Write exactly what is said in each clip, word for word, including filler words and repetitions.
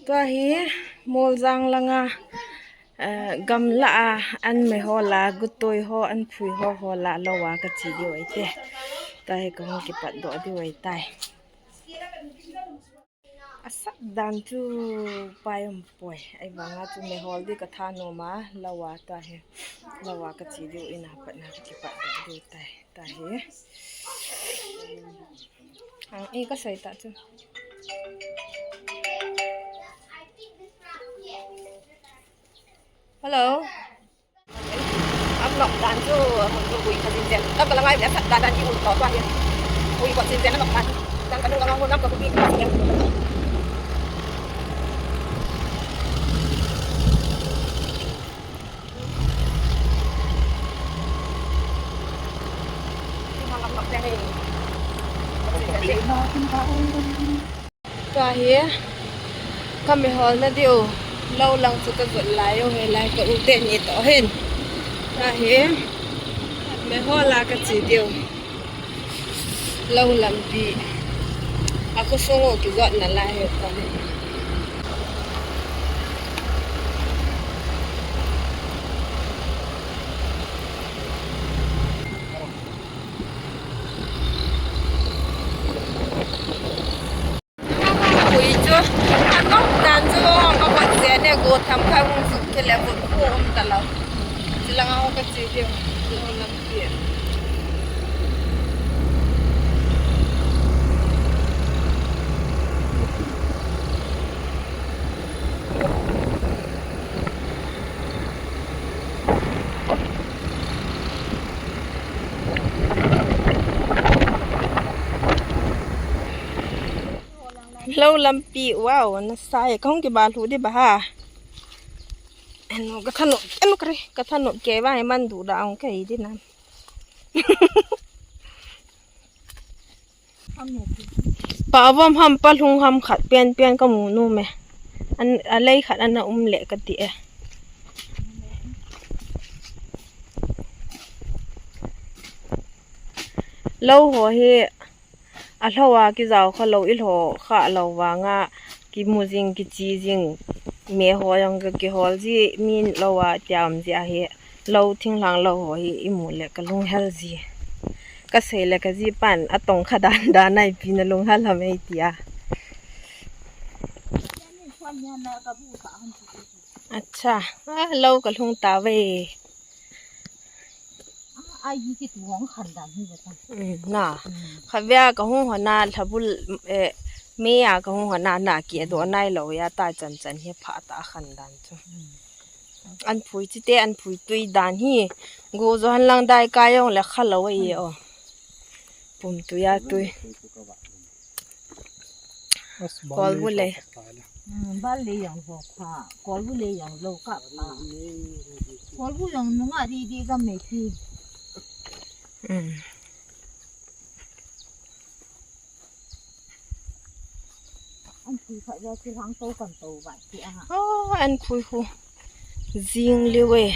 Tua hi Moljang langa, eh, gamla a an me ho la, gutoi ho, an phui ho, ho la lou a kache diu ahi te. Tua hi kahung kipat doh diu ahi tai. Asat dan chu pai um poi. Ahivanga chu me hol di katha nom a, lou a tua hi. Lou a kache diu in a pat na kakipat doh diu tai. Tua hi. Ang, eh, kasei ta chu. Hello. Am nok dan chu, mun chu ui kha jing jeng. Kam kala ngai le sat dan dan ki un to pa hi. Ui ko jing jeng nok dan. Dan ka nung ka ngang hun nam ka ku pi. Tua hi, ka me hol na diu, lou lang chu ka jot lai u, he lai ka u te ni to hin. Tua hi, me hol a kache diu. Lou lampi. A khosung u kijot na lai hi ta ni. Pui chu, a nok dan chu hong ka vat zen e, go tham kha hung suk ke le vo ko um ta lo. Chi lang a hong ka chi diu, lou lampi. Lou lampi, wow, na sai, kahung kiba lhu di ba ha. Anu, ka thanu, anu kare, ka thanu ke ba, man du da ang ke di na. Pa avom ham, pa lhung ham khat pen pen ka mu nu me. An, a lei khat ana um le ka ti e. Lou ho hi a lhou a kijao kha lou, i lhou kha lou vanga kimu jing, kichi jing, me ho jong ka kihol ji, mi lou a tiam ji ahi. Lou thinglhang lou ho hi i mu le ka lunghel ji. Ka sei le ka ji pan a tong kha dan dan ai pi na lunghel ham ei tia. Acha, a lou ka lhung ta ve. Ai, hi ki tu hong khan dan hi ve ta. Mm, na. Mm. Kha via ka hung hona lhabul, eh, me a ka hung hona na ki do nai lou ya ta chan chan hi pha ta khan dan chu. Mm. An phui chi te, an phui tui dan hi. Go jo han lang dai ka jong le kha lou e o. Pum tui a tui. Kolbu le. Hmm, bal le jong ho pha. Kolbu le jong lou ka pha. Kolbu jong nunga di di ka me ki. Hmm. An phui kha ja ki hang to kan to vai ti a. Oh, an phui hu. Jing liu e.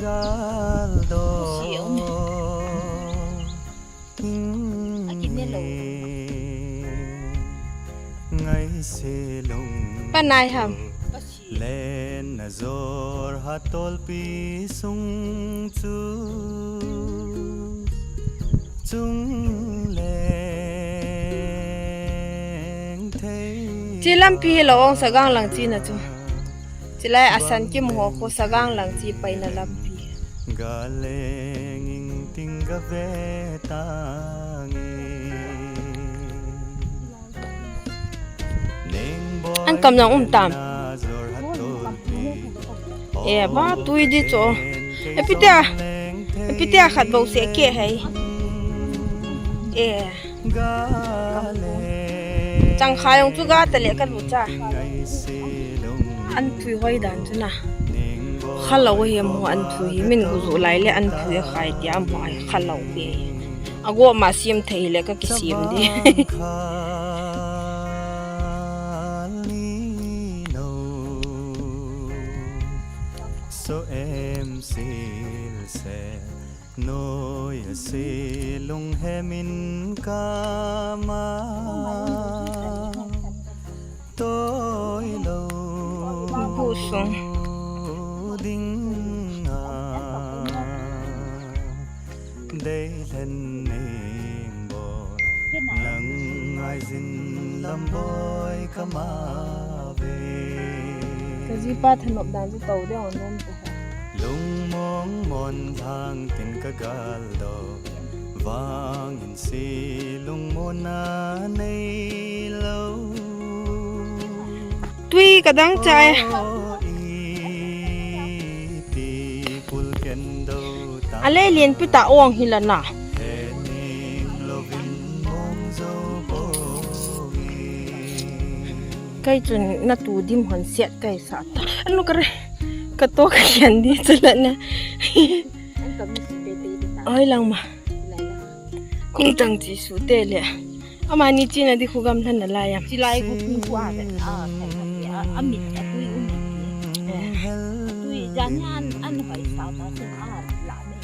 Gal do. Ngai se lung. Pa nai ham. Len na jor ha tolpi sung chu. Chung leng thei. Chi lampi hi lo ong Sagang lang chi na chu. Chilai a San Kim ho kho Sagang lang chi paina lampi. Ga leng ing ting ga ve ta nge. An kam nang um tam. E, ba tui di cho. E, pitia. E, pitia khat bou se ke hai. E. Chang kha jong chu ga ta le ka lu cha. An phui hoi dan chu na. Kha lo hi mo an phui hi min gu zu lai le an phui khai tia mo ai kha lo be. Ago ma siam thei le ka kisiam di. So em sil se. Noi a se lunghem in kama toi lo bu sung ding a dei lhen ning boi nang ngai zin lam boi kama ve. Ka jipa thanop dan chu to deu nom ta. Lungmong mon thang tin ka gal do vang in si lungmon a nei lo. Tui ka dang chai. Ale lien pita ong hi la na. Kai chun na tu dim hon siat kai sa ta. Anu ka re. Ka to ka kian di chula na. Oi lang ma. Kung tang chi su te le. Amani china di khu gam lhan na la yam. Chilai khu khu khu a ve. A, a, a, a mit a tui um ti. Eh. Tui jan yan an hoi sa ta se a la me.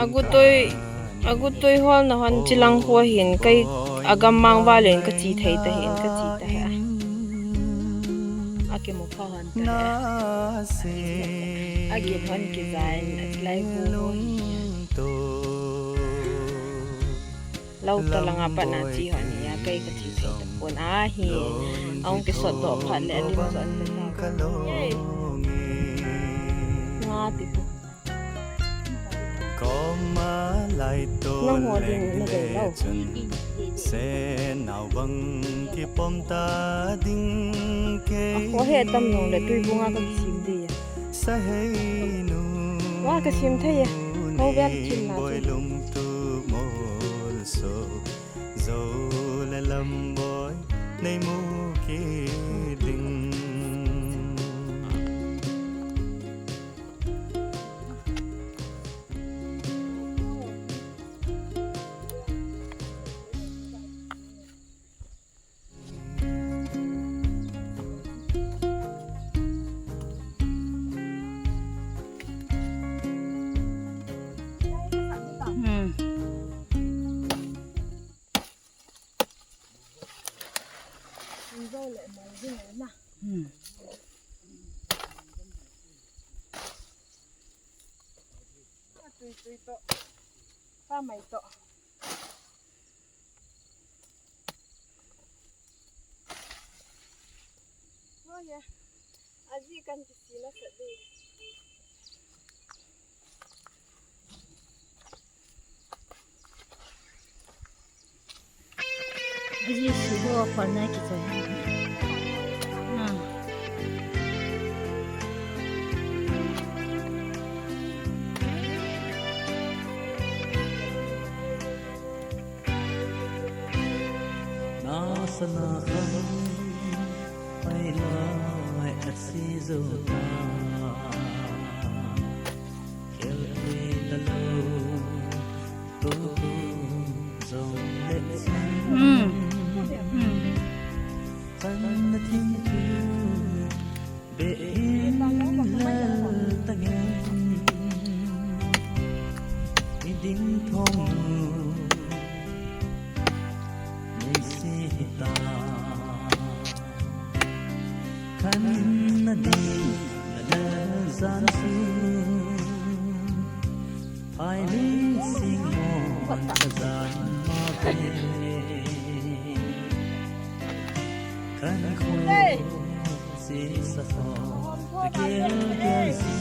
Agu tui, agu tui hol na hon chilang khu hin kai agam mang va len ka chi thei ta hin ka chi ta ha. A ke mo pha hon ta ha. A ke hon ke zain a chilai khu ho hin. Lau ta langa pat na chi hon hi a kai ka chi thei ta pon a hi. Aung ke sot do phat le alim zon le ta. Nga ti pu. Koma lai to nang ho ding na dei lo. Se nau bang ki pom ta ding ke. A kho he tam nong le tui bunga ka sim di. Sa hei nu. Wa ka sim thei ya. Ko vel chin na boi chu. Lung tu mol so. Zo le lam boi nei mu ki ding. Hmm. Tui, tui to. Pa mai to. Oh yeah. Aji kan kisi na sa de. Aji suho khol na kichai. Hmm. Na sana khan ai lai asi zo ta. Hmm. Hmm. Khan na ding na la zan su phai ni sing mo na zan ma pe. Khan khu si sa pho ta gel gel si.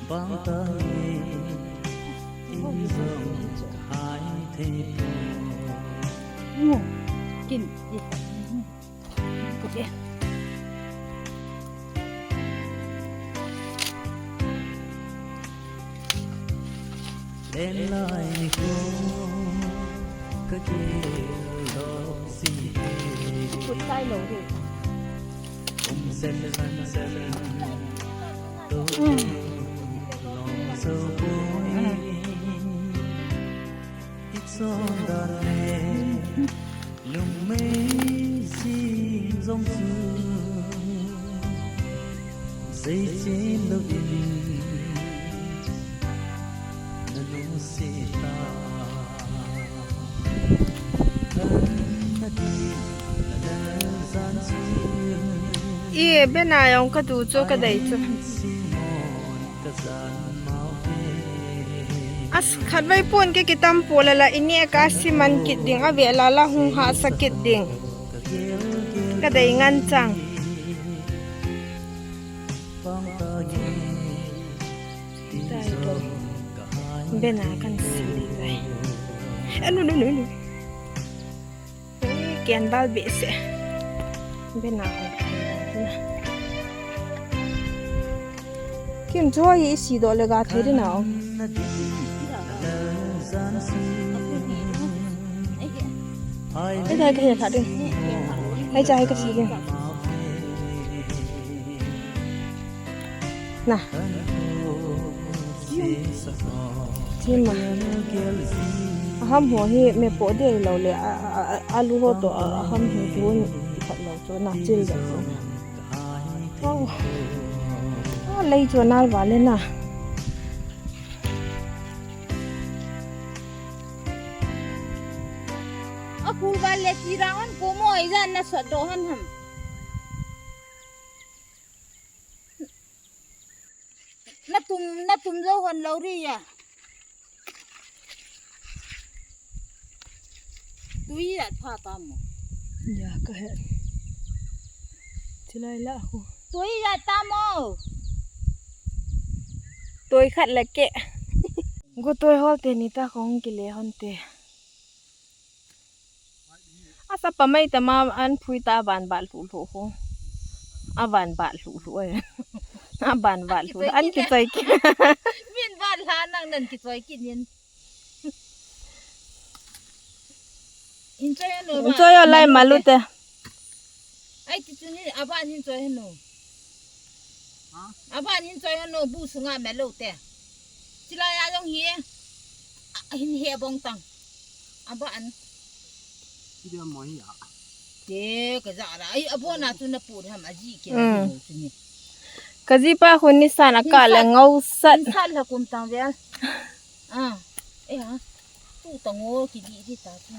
Bang ta ni in zong hai thei pho. Kin. Kin. Len lai ni khu ka kil dok si. Kut sai lo hi. Um sem san sem to long so poi. It's on the name. Lungmei sing zong su, sei chen lo in, I bena jong ka du chu ka dei chu. As khatvei pon ke kitam po lala ini ka siman kit ding a ve lala hung hahsa kit ding. Ka dei ngan chang. Title. Bena kan si ding ai. Anu, nu, nu, nu. Ken bal behseh. Bena. Kim chu hi si doh le ga thei ding nau. Ai, ai, ka he thah ding. Ai, cha, ai, ka si ding. Na. Chima. Aham ho hi me po de lo le a, a, a, alu ho to a, aham ho tu ni phat lo chu na chil da chu. Wow. A lei chu nal va le na. A khul va le ti ra hon ko mo ai jan na sot do han ham. Na tum, na tum jo hon lo ri ya. Tui ya pha ta mo. Ya ka he. Chilai la khu. Tui ya ta mo. Tui khat le ke. Gu tui hol te ni ta kong kile hon te. Asa pa mai ta ma an phui ta ban ba lu lu ho. A ban ba lu lu ai. A ban ba lu. An ki choi ki. Min ba la nang nan ki choi ki nin. In choi ano ba. In choi o lai ma lu te. Ai ti chu ni a ba nin choi ano. Aban hin choi hanu bu sunga melo te. Chilai a jong hi. A, hin he bong tang. Aban. Dia mo hi a. Te ka ja ra. Ai abona chu na pu ham a ji ke. Mm. Chu ni. Ka ji pa khun ni san a ka le ngau sat. Ni san la kum tang ve. A. E ha. Tu tang o ki di di ta chu.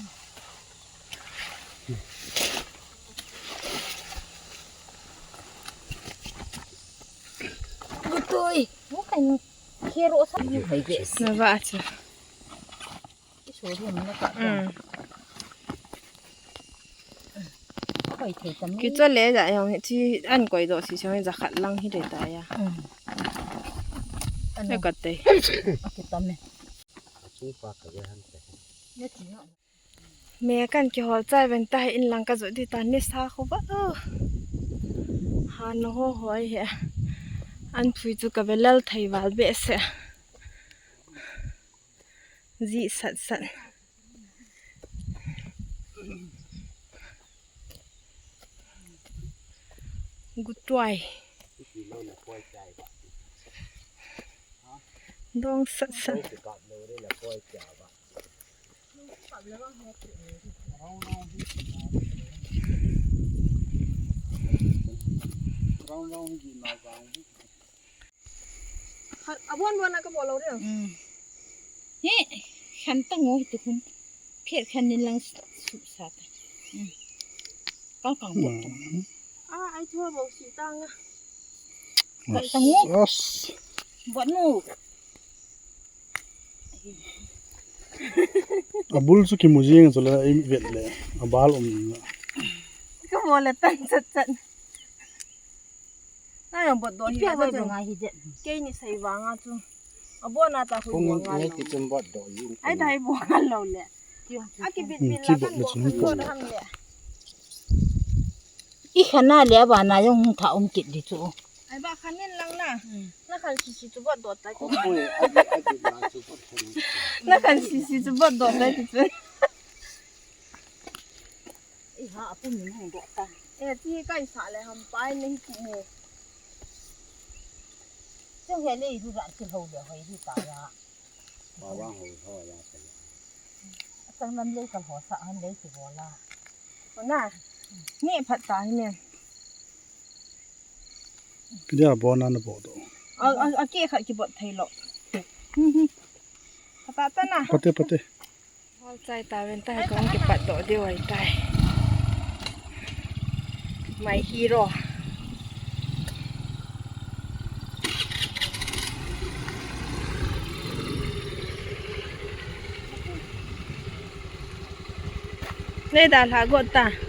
Gutoi, bukan kero sa yu hai bes. Na ba cha. Iso di mana ka. Mm. Kai thei tam. Ki cho le ja yong chi an koi do si chong ja khat lang hi de ta ya. Mm. Ano. E ka te. Ki tam ne. Chu pa ka ja han te. Ne ti no. Me kan kihol chai ven ta, in lang ka jot di ta, nisa khu va. Ha no ho hoi he. An phui chu ka ve lal thei val behseh. Ji sat sat. Gutuai. Dong sat sat. Abon bon a ka bol lo de. Hmm. He, khan ta ngo hi tu khun. Phet khan nin lang su sa ta. Hmm. Kang kang bot ta. Hmm. A, ai thua bol si ta nga. Bot ta ngo. As. Bot nu. Abul chu kimu jing chu la i vet le. Abal um na. Ka bol le tan chat chat. Na yong bot do hi la ka jong. Kei ni sei vang a chu. Abon a ta hui bot ngal lo. Ai dai bot ngal lo le. A ki bit bit la kan bot ngal lo ham le. I khana le ba na yong tha um kit di chu. Ai ba khan nin lang na. Hmm. Na khan si si chu bot dot ta ki. Oi, a di, a di na chu bot khan. Na khan si si chu bot dot ta ki chu. I ha a pu min hong dot ta. E ti kai sa le ham pai nei ku mo. Chang he le ru ra ki ho le hoi ri ta ya. Ba wang ho ho ya ta ya. Chang lam le ka ho sa han le ki bola. Ko na. Ni phat ta hi ne. Kidia bona na bot do. A, a, a ke khat kibot thei lo. ta ta na. Pate, pate. Hol chai ta ven ta, kong kipat doh diu ahi tai. My hero. Nei da la got ta.